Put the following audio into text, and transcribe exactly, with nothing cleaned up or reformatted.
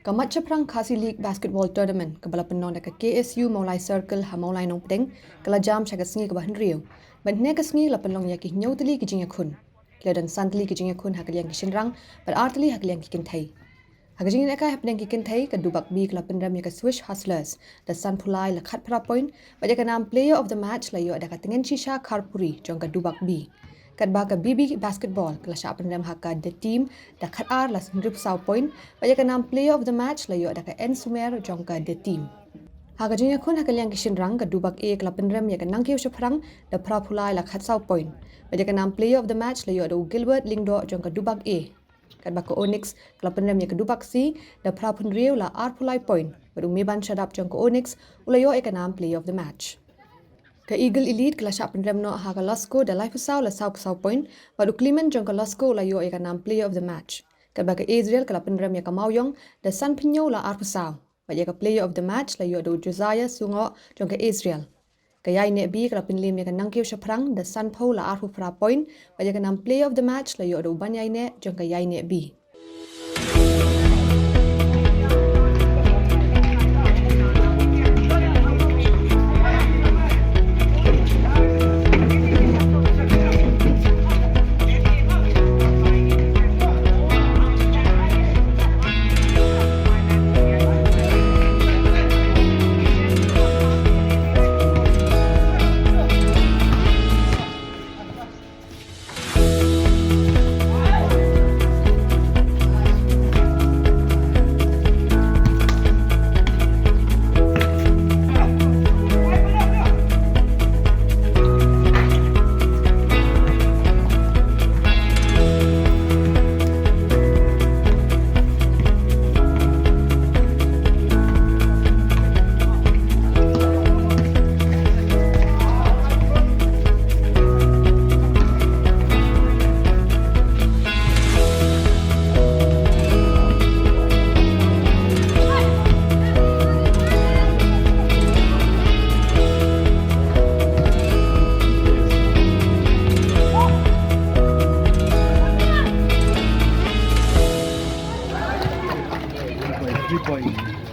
Ka Mat Shaphrang Khasi League Basketball Tournament kaba la pynlong da ka K S U Mawlai Circle ha Mawlai Nongpdeng ka la jam sha ka sngi kaba hynriew. Bad hynne ka sngi la pynlong ïa ki hynñiew tylli ki jingïakhun. Ki la don san tylli ki jingïakhun ha ka liang ki shynrang bad ar tylli ha ka liang ki kynthei. Ha ka jingïalehkai hapdeng ki kynthei, ka Dubak B ka la pynrem ïa ka Swish Hustlers da sanphew lai la khatphra point, bad ïa ka nam Player of the Match la ïoh da ka Tngen Shisha Kharpuri jong ka Dubak B. Katba ka B B Basketball ka la shah pynrem ha ka The Team da khatar la hynriewphew saw point, bad ïa ka nam Player of the Match la ïoh da ka N Sumer jong ka The Team. Ha ka jingïakhun ha ka liang ki shynrang, ka Dubak A ka la pynrem ïa ka Nangkiew Shaphrang da phraphew lai la khatsaw point, bad ïa ka nam Player of the Match la ïoh da u Gilbert Lyngdoh jong ka Dubak A. Katba ka Onyx ka la pynrem ïa ka Dubak C da phraphew hynriew la arphew lai point, bad u Meban Shadap jong ka Onyx u la ïoh ïa ka nam Player of the Match. Ka Eagle Elite ka la shah pynrem noh ha ka Lasko da laiphew saw la sawphew saw point, bad u Clement jong ka Lasko u la ïoh ïa ka nam Player of the Match. Katba ka Israel ka la pynrem ïa ka Mawiong da sanphew hynñiew la arphew saw, bad ïa ka Player of the Match la ïoh da u Josiah Sungoh jong ka Israel. Ka Ïaineh B ka la pynliem ïa ka Nangkiew Shaphrang da sanphew la arphew phra point, bad ïa ka nam Player of the Match la ïoh da u Ban Ïaineh jong ka Ïaineh B. Three point.